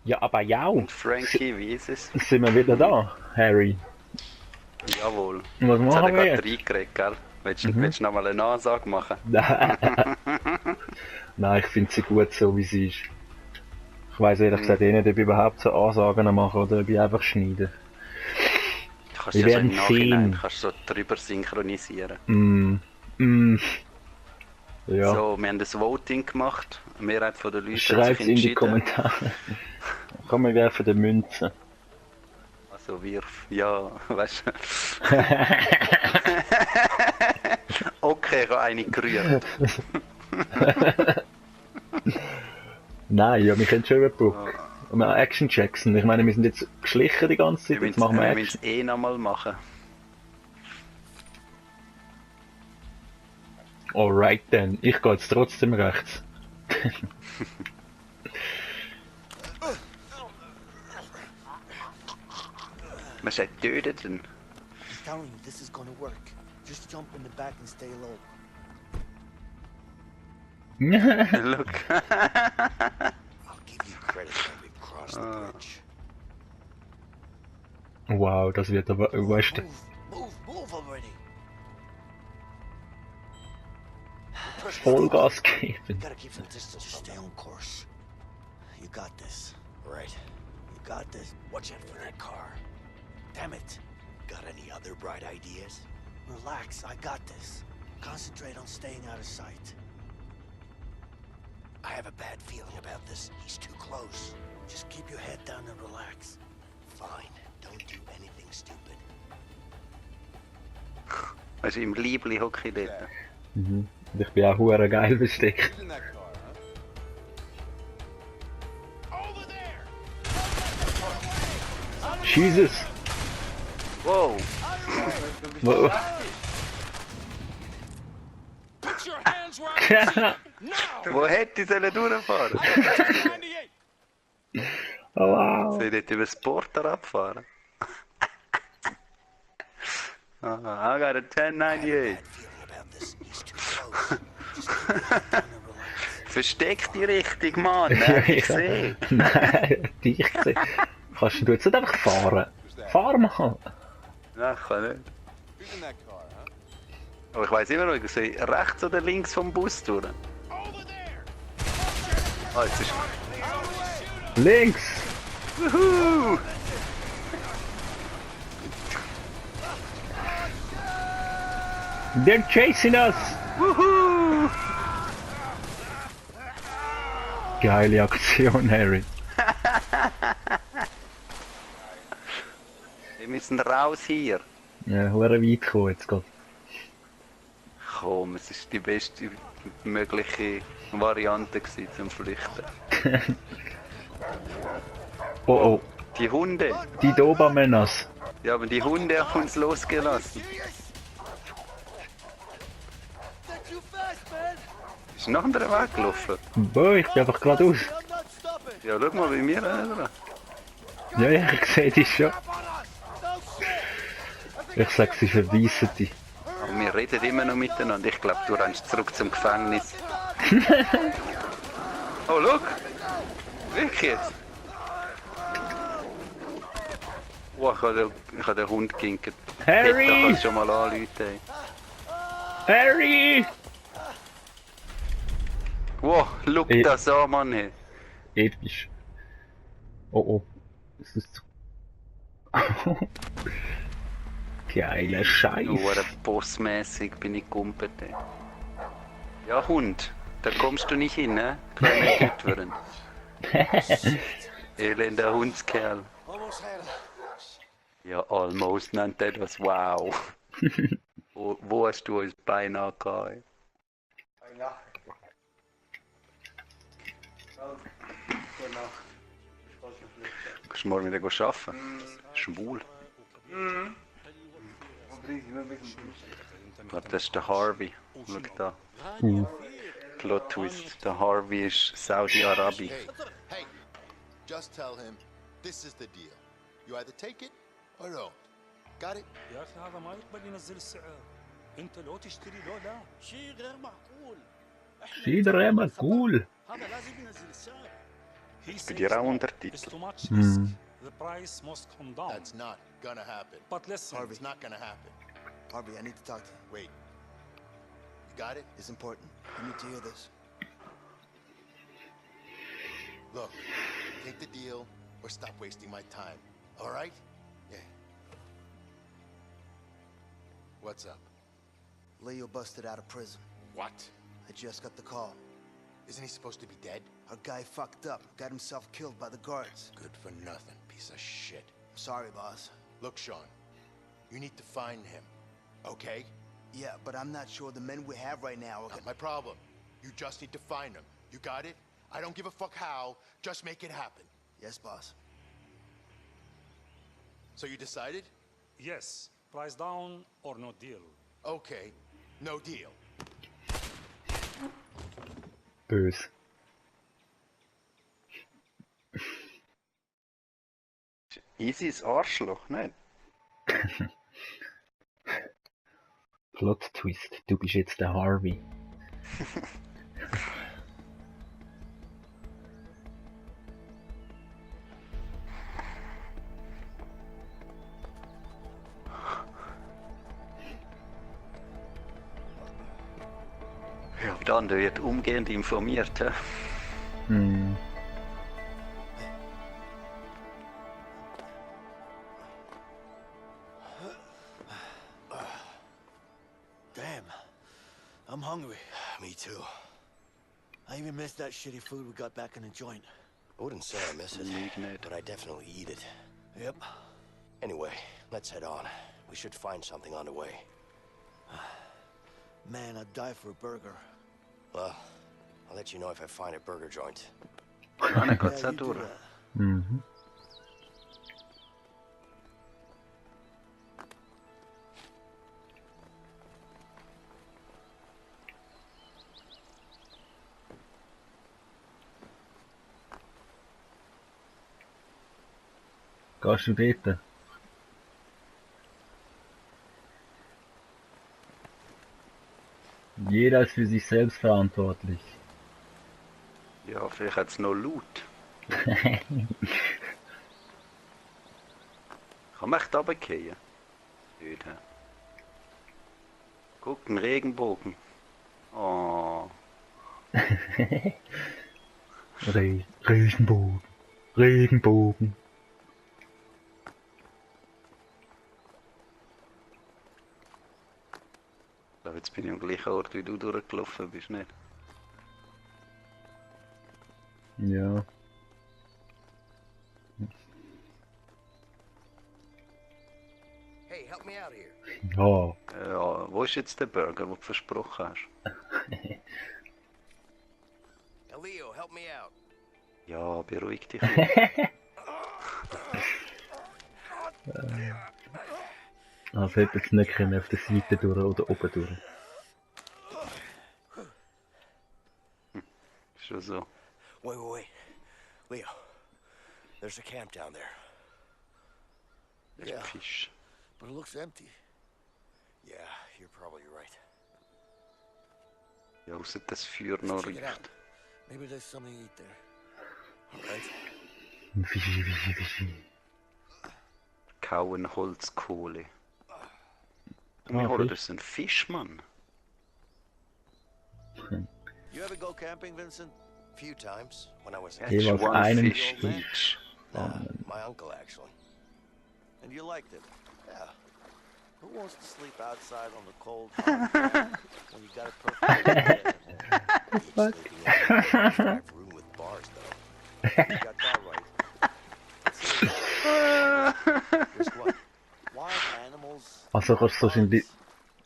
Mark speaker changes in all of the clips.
Speaker 1: Ja, aber ja,
Speaker 2: Und Frankie, wie ist es?
Speaker 1: sind wir wieder da, Harry.
Speaker 2: Jawohl.
Speaker 1: Was
Speaker 2: Jetzt hat er
Speaker 1: machen wir
Speaker 2: gerade
Speaker 1: jetzt?
Speaker 2: reingeredet, gell? Willst du noch mal eine Ansage machen?
Speaker 1: Nein, ich finde sie gut so, wie sie ist. Ich weiss ehrlich gesagt eh nicht, ob ich überhaupt so Ansagen mache oder ob ich einfach schneide.
Speaker 2: Du kannst
Speaker 1: Wir
Speaker 2: ja so
Speaker 1: werden
Speaker 2: im Nachhinein
Speaker 1: sehen.
Speaker 2: kannst so drüber synchronisieren.
Speaker 1: Ja,
Speaker 2: So, wir haben das Voting gemacht. Eine Mehrheit der Leute hat
Speaker 1: schreibt's
Speaker 2: sich
Speaker 1: in die
Speaker 2: entschieden.
Speaker 1: Kommentare. Komm, wir werfen die Münze.
Speaker 2: Also wirf, ja, weißt du. Okay, ich habe eine gerührt.
Speaker 1: Nein, ja, wir können schon überbrücken. Und wir Action Jackson. Ich meine, wir sind jetzt geschlichen die ganze Zeit, jetzt machen wir
Speaker 2: Wir
Speaker 1: Action.
Speaker 2: müssen es eh nochmal machen.
Speaker 1: Alright then, ich gehe jetzt trotzdem rechts.
Speaker 2: Man sagt töten.
Speaker 3: I'm telling you, this is gonna work. Just jump in the back and stay low.
Speaker 2: Look.
Speaker 3: I'll give you credit when we've crossed the bridge.
Speaker 1: Wow, das wird aber, weißt du,
Speaker 3: Move already.
Speaker 1: Vollgas
Speaker 3: You
Speaker 1: geben.
Speaker 3: gotta keep some distance. Just stay on course. You got this. Right. You got this. Watch out for that car. Damn it. Got any other bright ideas? Relax, I got this. Concentrate on staying out of sight. I have a bad feeling about this. He's too close. Just keep your head down and relax. Fine. Don't do anything stupid.
Speaker 2: Weißt du, im Liebli hocke ich dort.
Speaker 1: Und ich bin auch hure geil besteckt.
Speaker 4: In that car, huh?
Speaker 1: Jesus!
Speaker 2: Wow.
Speaker 1: Wo-
Speaker 4: Put your hands where I can see. Now!
Speaker 2: Wo hätte ich sollen durchfahren?
Speaker 4: 98!
Speaker 1: Oh, wow!
Speaker 2: Soll ich dort über das Porter abfahren? I got a 1098.
Speaker 3: Bad feeling about this. He's too close. Just keep your head down and relax.
Speaker 2: Versteck die Richtung, Mann. Ich sehe.
Speaker 1: Nein, dich gesehen. Kannst du jetzt nicht einfach fahren? Fahr mal!
Speaker 2: Nein, ich kann nicht.
Speaker 4: Who's in that car, huh?
Speaker 2: Aber ich weiss immer noch, ich sehe rechts oder links vom Bus durch.
Speaker 4: Over there!
Speaker 2: Ah, jetzt ist...
Speaker 1: Links!
Speaker 2: Wuhu!
Speaker 1: They're chasing us!
Speaker 2: Wuhu!
Speaker 1: Geile Aktion, Harry.
Speaker 2: Wir müssen raus hier.
Speaker 1: Ja, hure weit gekommen jetzt gerade.
Speaker 2: Komm, es ist die beste mögliche Variante gewesen zum Flüchten.
Speaker 1: Oh oh,
Speaker 2: Die Hunde.
Speaker 1: die Dobermänners.
Speaker 2: Ja, aber die Hunde haben uns losgelassen.
Speaker 3: They're too fast, man!
Speaker 2: Ist noch ein anderer Weg gelaufen.
Speaker 1: Boah, ich bin einfach geradeaus.
Speaker 3: I'm not stopping!
Speaker 2: Ja, schau mal bei mir, oder?
Speaker 1: Ja, ja, ich sehe dich schon.
Speaker 3: No shit!
Speaker 1: Ich sag, sie verweisen dich.
Speaker 2: Aber wir reden immer noch miteinander. Ich glaube, du rennst zurück zum Gefängnis. Oh, schau! Wirklich jetzt? Oh, ich habe den Hund gekinkt.
Speaker 1: Harry!
Speaker 2: Da kannst du schon mal anrufen. ey.
Speaker 1: Harry!
Speaker 2: Wow, schau
Speaker 1: Ich-
Speaker 2: das an, Mann. Hey.
Speaker 1: Episch. Oh oh. Das ist zu... Geiler Scheiß.
Speaker 2: Nur bossmäßig bin ich gumpet. ey. Ja, Hund, da kommst du nicht hin, ne? Kleiner Gütwürden. Elender Hundskerl.
Speaker 3: Almost had him.
Speaker 2: Ja, almost nennt er das. Wow. Wo hast du uns beinahe gehabt? ey? Kannst du morgen wieder arbeiten? Schwul. Ich glaube, das ist der Harvey. Schau da. Plot Twist. Der Harvey ist Saudi-Arabi.
Speaker 5: Hey, just tell him this is the deal. You either take it or don't. Got it?
Speaker 6: يا اخي هذا ما يقبل ينزل السعر. انت لو تشتري لو لا.
Speaker 3: شيء غير معقول.
Speaker 1: Schieder immer cool.
Speaker 3: هذا لازم ينزل السعر.
Speaker 6: He
Speaker 2: Bei
Speaker 6: says
Speaker 2: dir auch
Speaker 6: no.
Speaker 2: Untertitel.
Speaker 6: It's too much risk.
Speaker 1: Hm.
Speaker 6: The price must come down.
Speaker 5: That's not gonna happen.
Speaker 6: But listen,
Speaker 5: It's not gonna happen.
Speaker 3: Harvey, I need to talk to you.
Speaker 5: Wait. You got it?
Speaker 3: It's important. You need to hear this.
Speaker 5: Look, take the deal or stop wasting my time. All right? Yeah. What's up?
Speaker 3: Leo busted out of prison.
Speaker 5: What?
Speaker 3: I just got the call.
Speaker 5: Isn't he supposed to be dead?
Speaker 3: Our guy fucked up. Got himself killed by the guards.
Speaker 5: Good for nothing, piece of shit.
Speaker 3: Sorry, boss.
Speaker 5: Look, Sean, you need to find him, okay?
Speaker 3: Yeah, but I'm not sure the men we have right now are
Speaker 5: Not my problem. You just need to find him. You got it? I don't give a fuck how. Just make it happen.
Speaker 3: Yes, boss.
Speaker 5: So you decided?
Speaker 6: yes, price down or no deal.
Speaker 5: Okay, no deal.
Speaker 1: Bös.
Speaker 2: Easys Arschloch, nicht?
Speaker 1: Plot Twist, du bist jetzt der Harvey.
Speaker 2: Ja, der andere wird umgehend informiert. Hä?
Speaker 1: Hm.
Speaker 3: Damn. I'm hungry. Me too. I even missed that shitty food we got back in the joint.
Speaker 7: I wouldn't say I miss it,
Speaker 2: Lieg nicht.
Speaker 7: but I definitely eat it.
Speaker 3: Yep.
Speaker 7: Anyway, let's head on. We should find something on the way.
Speaker 3: Man, I'd die for a burger.
Speaker 7: Well, I'll let you know if I find a burger joint.
Speaker 2: Dann geht's
Speaker 3: Yeah,
Speaker 2: auch
Speaker 3: you do
Speaker 2: durch.
Speaker 3: that.
Speaker 1: Mhm. Gehst du dort? Jeder ist für sich selbst verantwortlich.
Speaker 2: Ja, vielleicht hat es noch laut. Kann man echt runterfallen? Nicht, hä? Guck, ein Regenbogen. Oh,
Speaker 1: Regenbogen. Regenbogen.
Speaker 2: ich glaube, jetzt bin ich am gleichen Ort, wie du durchgelaufen bist, nicht?
Speaker 1: Ja.
Speaker 7: Hey, help me out here.
Speaker 1: Ja.
Speaker 2: Ja, wo ist jetzt der Burger, den du versprochen hast?
Speaker 7: Leo, help me out.
Speaker 2: Ja, beruhig dich.
Speaker 1: Also hätte es nicht können auf der Seite durch oder oben durch.
Speaker 2: Schon so.
Speaker 7: Wait. Leo, there's a camp down there.
Speaker 2: Der
Speaker 3: Ja.
Speaker 2: Fisch.
Speaker 3: But it looks empty.
Speaker 7: Yeah, you're probably right.
Speaker 2: Ja, außer das Feuer noch
Speaker 3: Check it out.
Speaker 2: riecht.
Speaker 3: Maybe there's something to eat there. All right.
Speaker 2: Kauen Holzkohle. Wir holen
Speaker 1: Fisch.
Speaker 2: das ein Fisch, Mann.
Speaker 3: You ever go camping, Vincent?
Speaker 7: Few times when I was a
Speaker 2: That's
Speaker 1: Jeweils
Speaker 2: one
Speaker 1: einen
Speaker 2: fish
Speaker 1: Stück.
Speaker 2: each.
Speaker 7: my uncle actually.
Speaker 3: And you liked it?
Speaker 7: Yeah.
Speaker 3: Who wants to sleep outside on the cold hard ground when you got a perfect bed?
Speaker 7: Each sleeping in a private room with bars though.
Speaker 3: You got that right.
Speaker 7: Risk what?
Speaker 3: Wild animals.
Speaker 1: Also kannst du so in die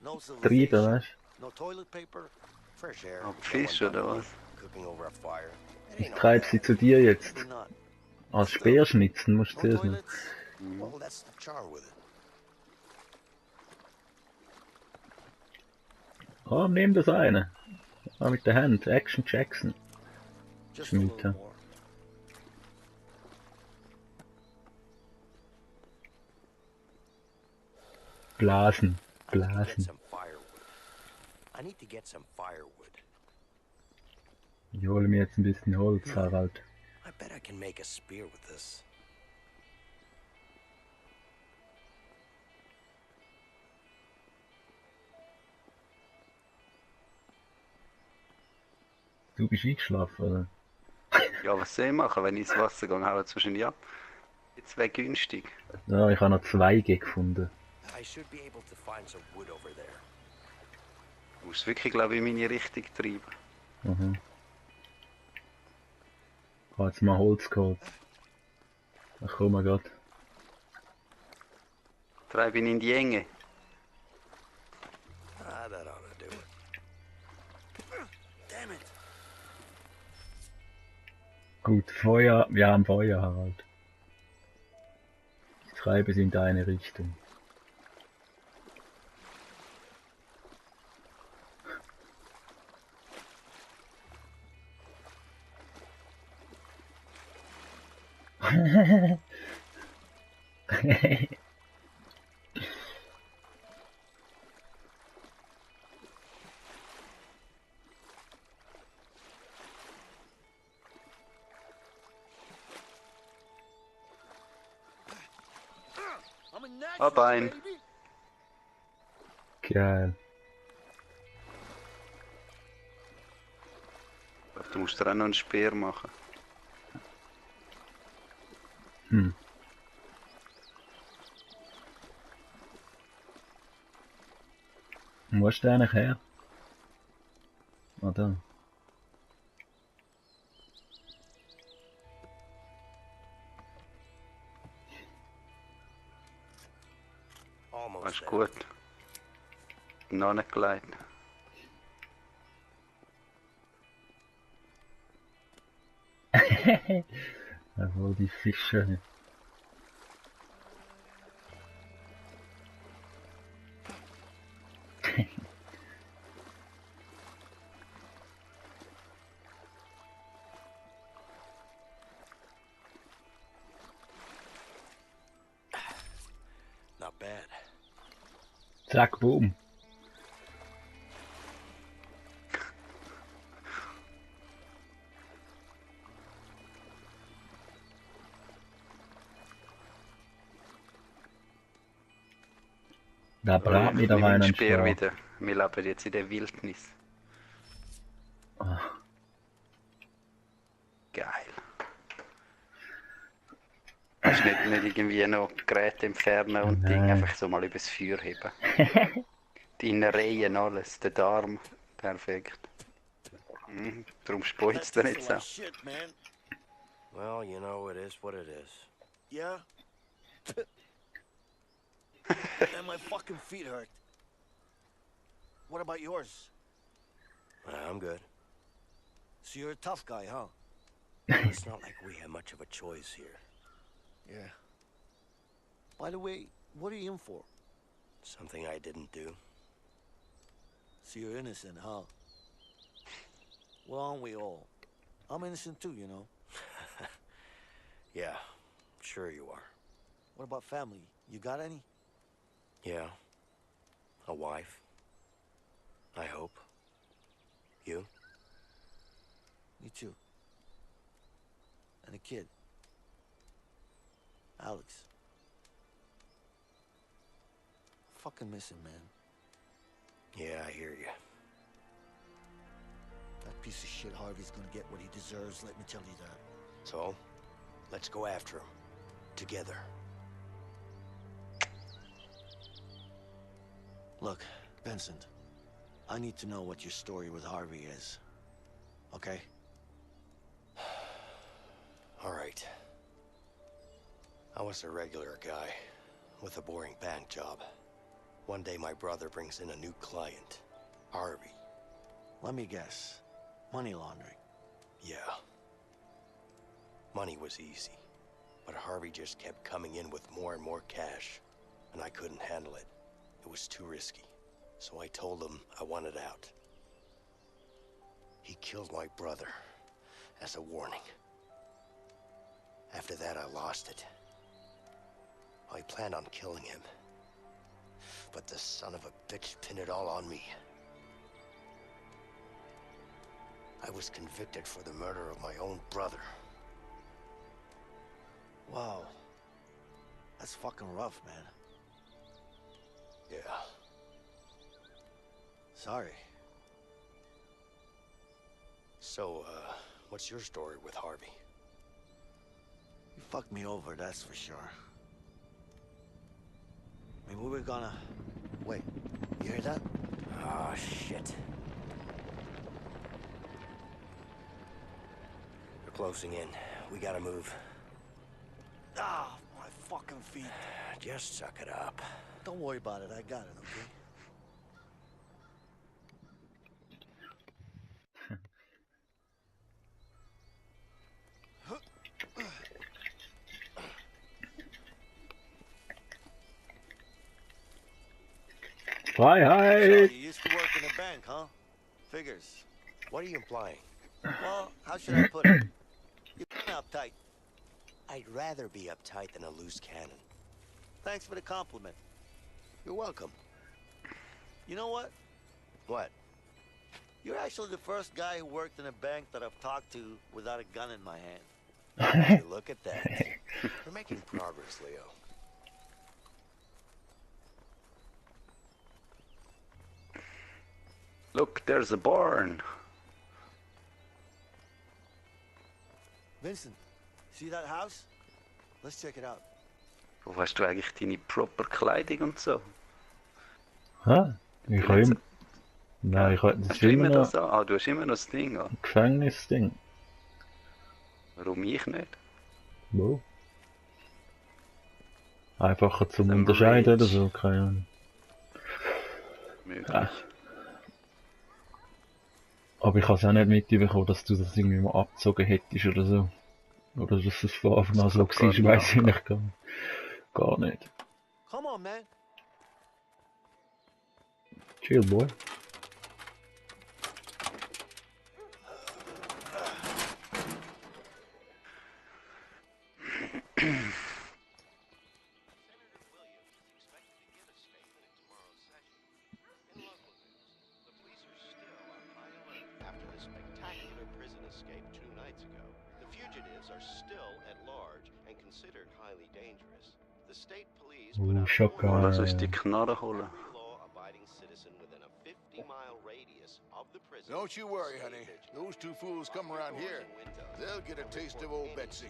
Speaker 3: No
Speaker 1: Triebe,
Speaker 3: civilization,
Speaker 1: weißt
Speaker 3: no toilet paper.
Speaker 7: Fresh air.
Speaker 2: Oh,
Speaker 7: no
Speaker 2: Fisch
Speaker 7: one
Speaker 2: oder
Speaker 7: down
Speaker 2: was?
Speaker 7: Cooking over a fire. It
Speaker 1: du?
Speaker 7: ain't
Speaker 1: Ich
Speaker 7: all
Speaker 1: treibe
Speaker 7: bad.
Speaker 1: sie zu dir jetzt.
Speaker 3: Maybe not.
Speaker 1: Als Speerschnitzen musst
Speaker 3: No
Speaker 1: du zuerst noch.
Speaker 3: toilets.
Speaker 7: Well, that's the charm with it.
Speaker 1: Oh, nimm das eine. Ah, mit der Hand. Action Jackson.
Speaker 3: Just a little
Speaker 1: Schmiede.
Speaker 3: more.
Speaker 1: Blasen.
Speaker 7: I need to get
Speaker 1: Blasen.
Speaker 7: some firewood. I need to get some firewood.
Speaker 1: Ich hole mir jetzt ein bisschen Holz, Harald.
Speaker 7: I bet I can make a spear with this.
Speaker 1: Du bist eingeschlafen, oder?
Speaker 2: Ja, was soll ich machen, wenn ich ins Wasser gehe, hauen sie wahrscheinlich ab. Jetzt wäre günstig.
Speaker 1: Ja, ich habe noch Zweige gefunden.
Speaker 7: I should be able to find some wood over there.
Speaker 2: Du musst wirklich, glaube ich, in meine Richtung treiben.
Speaker 1: Mhm. Ich habe jetzt mal Holz geholt. Ach komm mal grad.
Speaker 2: Treib ihn in die Enge.
Speaker 7: Ah, that ought to do it. Damn it!
Speaker 1: Gut, Feuer, wir haben Feuer, Harald. Ich treibe es in deine Richtung.
Speaker 3: I'm a natural,
Speaker 2: Hab ein.
Speaker 3: baby.
Speaker 1: Geil.
Speaker 2: Du musst dir auch noch einen Speer machen.
Speaker 1: Hm. Wo ist der eigentlich her? Ah, da.
Speaker 7: Almost
Speaker 2: Das ist
Speaker 7: there.
Speaker 2: gut. Noch nicht geleitet.
Speaker 1: Wo die Fische.
Speaker 7: Not bad.
Speaker 1: Zack, boom. Da brat mir doch
Speaker 2: Nimm den
Speaker 1: einen
Speaker 2: Speer
Speaker 1: Schlag.
Speaker 2: wieder. Wir leben jetzt in der Wildnis.
Speaker 1: Ah,
Speaker 2: Geil. Kannst nicht irgendwie noch Geräte entfernen und
Speaker 1: Nein.
Speaker 2: Ding einfach so mal übers Feuer heben. Die Innereien, alles, der Darm. Perfekt. Darum speuzt er
Speaker 3: That's
Speaker 2: jetzt
Speaker 3: a lot
Speaker 2: auch.
Speaker 3: of shit, man.
Speaker 7: Well, you know, it is what it is.
Speaker 3: Yeah? And my fucking feet hurt. What about yours?
Speaker 7: I'm good.
Speaker 3: So you're a tough guy, huh?
Speaker 7: It's not like we have much of a choice here.
Speaker 3: Yeah. By the way, what are you in for?
Speaker 7: Something I didn't do.
Speaker 3: So you're innocent, huh? Well, aren't we all? I'm innocent too, you know.
Speaker 7: Yeah, sure you are.
Speaker 3: What about family? You got any?
Speaker 7: Yeah. A wife. I hope. You?
Speaker 3: Me too. And a kid. Alex. Fucking miss him, man.
Speaker 7: Yeah, I hear you.
Speaker 3: That piece of shit Harvey's gonna get what he deserves, let me tell you that.
Speaker 7: So, let's go after him. Together.
Speaker 3: Look, Benson, I need to know what your story with Harvey is. Okay?
Speaker 7: All right. I was a regular guy with a boring bank job. One day my brother brings in a new client, Harvey.
Speaker 3: Let me guess. Money laundering.
Speaker 7: Yeah. Money was easy, but Harvey just kept coming in with more and more cash, and I couldn't handle it. It was too risky, so I told him I wanted out. He killed my brother as a warning. After that, I lost it. I planned on killing him, but the son of a bitch pinned it all on me. I was convicted for the murder of my own brother.
Speaker 3: Wow. That's fucking rough, man.
Speaker 7: Yeah.
Speaker 3: Sorry.
Speaker 7: So, what's your story with Harvey?
Speaker 3: You fucked me over, that's for sure. I mean, we were gonna... Wait, you hear that?
Speaker 7: Oh, shit. They're closing in. We gotta move.
Speaker 3: Ah, my fucking feet.
Speaker 7: Just suck it up.
Speaker 3: Don't worry about it, I got it, okay? So,
Speaker 1: Freiheit!
Speaker 3: you used to work in a bank, huh? Figures.
Speaker 7: What are you implying?
Speaker 3: Well, how should I put it? You're uptight.
Speaker 7: I'd rather be uptight than a loose cannon.
Speaker 3: Thanks for the compliment.
Speaker 7: You're welcome.
Speaker 3: You know what?
Speaker 7: What?
Speaker 3: You're actually the first guy who worked in a bank that I've talked to without a gun in my hand.
Speaker 7: Look at that. We're making progress, Leo.
Speaker 2: Look, there's a barn.
Speaker 3: Vincent, see that house? Let's check it out.
Speaker 2: Wo hast du eigentlich deine proper Kleidung und so?
Speaker 1: Hä? Ich habe immer... Nein, ich habe das
Speaker 2: Hast du
Speaker 1: immer
Speaker 2: immer
Speaker 1: noch
Speaker 2: das an? Ah, du hast immer noch das Ding an.
Speaker 1: Gefängnisding.
Speaker 2: Warum ich nicht?
Speaker 1: Wo? Einfacher zum
Speaker 2: Am
Speaker 1: Unterscheiden oder
Speaker 2: Rage.
Speaker 1: so, keine Ahnung.
Speaker 2: Möglich.
Speaker 1: Ja. Aber ich habe es auch nicht mitbekommen, dass du das irgendwie mal abgezogen hättest oder so. Oder dass es von Anfang an so
Speaker 2: Das kann
Speaker 1: war,
Speaker 2: gar
Speaker 1: weiss ich nicht gar nicht.
Speaker 3: Come on, man.
Speaker 1: Chill, boy.
Speaker 8: After the spectacular prison escape 2 nights ago, the fugitives are still at large and considered highly dangerous. The state police put out
Speaker 1: Shotgun.
Speaker 2: Lass uns die Knarre holen.
Speaker 8: every law-abiding citizen within a 50-mile radius of the prison.
Speaker 5: Don't you worry, honey. Those two fools come around here. They'll get a taste of old Betsy.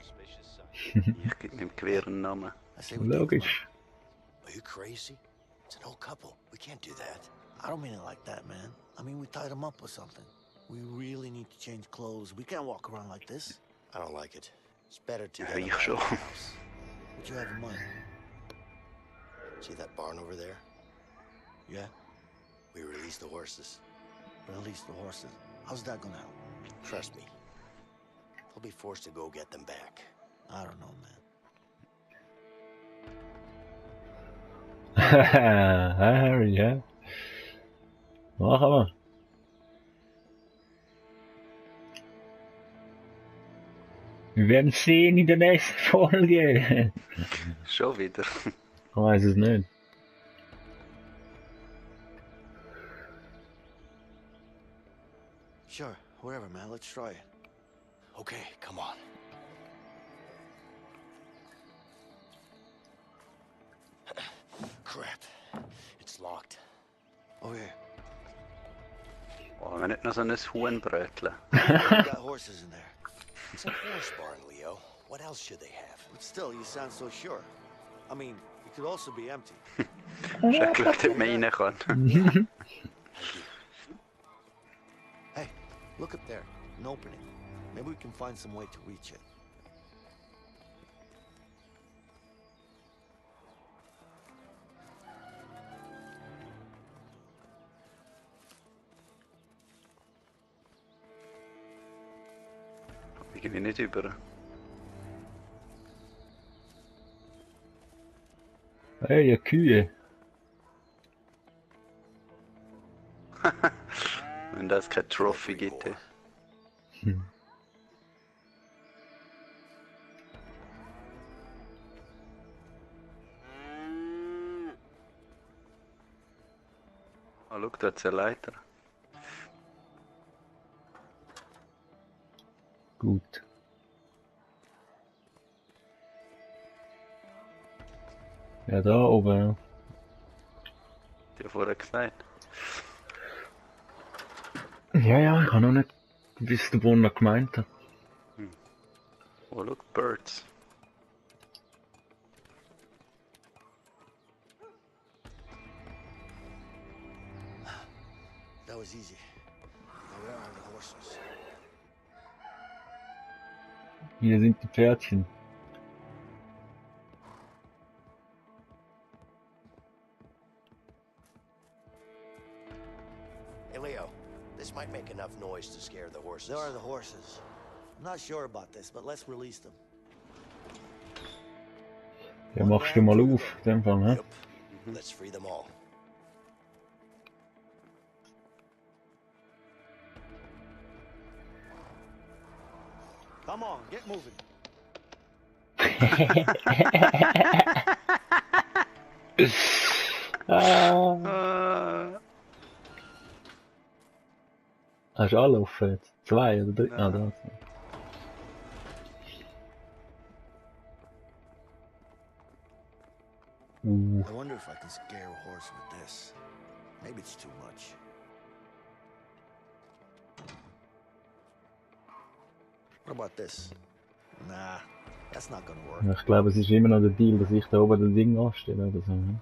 Speaker 2: Ich gebe dem Gewehr einen Namen.
Speaker 3: I say we take
Speaker 1: Logisch.
Speaker 7: Are you crazy? It's an old couple. We can't do that.
Speaker 3: I don't mean it like that, man. I mean, we tied him up or something. We really need to change clothes. We can't walk around like this.
Speaker 7: I don't like it. It's better to
Speaker 2: Ja,
Speaker 7: get them
Speaker 2: ich
Speaker 7: out of
Speaker 2: schon.
Speaker 7: the house.
Speaker 3: What you have in mind?
Speaker 7: See that barn over there?
Speaker 3: Yeah?
Speaker 7: We release the horses.
Speaker 3: Release the horses. How's that gonna help?
Speaker 7: Trust me. They'll be forced to go get them back.
Speaker 3: I don't know, man.
Speaker 1: Harry, ja. Machen wir. Wir werden sehen in der nächsten Folge.
Speaker 2: Schon wieder.
Speaker 1: Ich weiß es nicht.
Speaker 3: Sure, whatever, man. Let's try it.
Speaker 7: Okay, come on. Crap. It's locked.
Speaker 3: Oh, yeah.
Speaker 2: Wollen wir nicht noch so ein Huhn bröteln?
Speaker 3: We got horses in there.
Speaker 7: It's a horse barn, Leo. What else should they have?
Speaker 3: But still, you sound so sure. I mean, it could also be empty.
Speaker 2: Schrecklich, dass man rein kann.
Speaker 3: Hey, look up there. An opening. Maybe we can find some way to reach it.
Speaker 2: Ich gehe nicht über.
Speaker 1: Hey, eine Kühe.
Speaker 2: Wenn das keine Trophy gibt. ey. Ah, schau, da hat's eine Leiter.
Speaker 1: Gut. Ja, da oben, ja.
Speaker 2: Die ja vorher gesagt.
Speaker 1: Ja, ich habe noch nicht gewusst, wo er gemeint hat.
Speaker 2: Oh, look, birds.
Speaker 3: That was easy. Now where are the horses?
Speaker 1: Hier sind die Pferdchen.
Speaker 7: Hey, Leo, this might make enough noise to scare the horses.
Speaker 3: There are the horses. I'm not sure about this, but let's release them.
Speaker 1: Ja, machst du mal auf, in dem Fall, hä?
Speaker 7: Yep. Let's free them all.
Speaker 3: Come on, get moving.
Speaker 1: Hast du alle offen jetzt? 2 oder 3? Ah, da.
Speaker 3: I wonder if I can scare a horse with this. Maybe it's too much. What about this? Nah, that's not gonna work.
Speaker 1: Ich glaube, es ist immer noch der Deal, dass ich da oben das Ding anstelle oder so. Ne?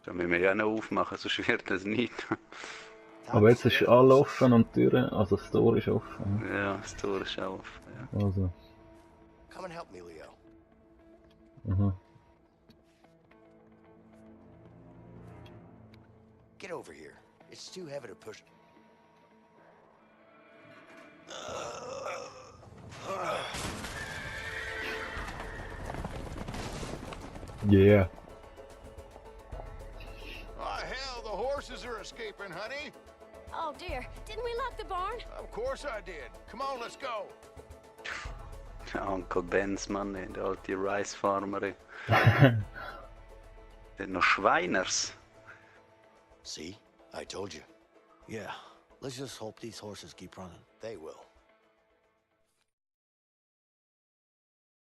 Speaker 2: Da müssen wir ja noch aufmachen, sonst wird das nicht.
Speaker 1: Aber jetzt ist alles offen und die Türe, also das Tor ist offen.
Speaker 2: Ja, das Tor ist auch offen. Ja.
Speaker 1: Also,
Speaker 7: Come and help me, Leo.
Speaker 1: aha.
Speaker 7: Get over here. It's too heavy to push.
Speaker 1: Yeah.
Speaker 5: Oh, hell, the horses are escaping, honey.
Speaker 9: Oh dear, didn't we lock the barn?
Speaker 5: Of course I did. Come on, let's go.
Speaker 2: Der Uncle Ben's Mann, der alte Rice-Farmer. Der noch Schweiners.
Speaker 7: See? I told you.
Speaker 3: Yeah, let's just hope these horses keep running.
Speaker 7: They will.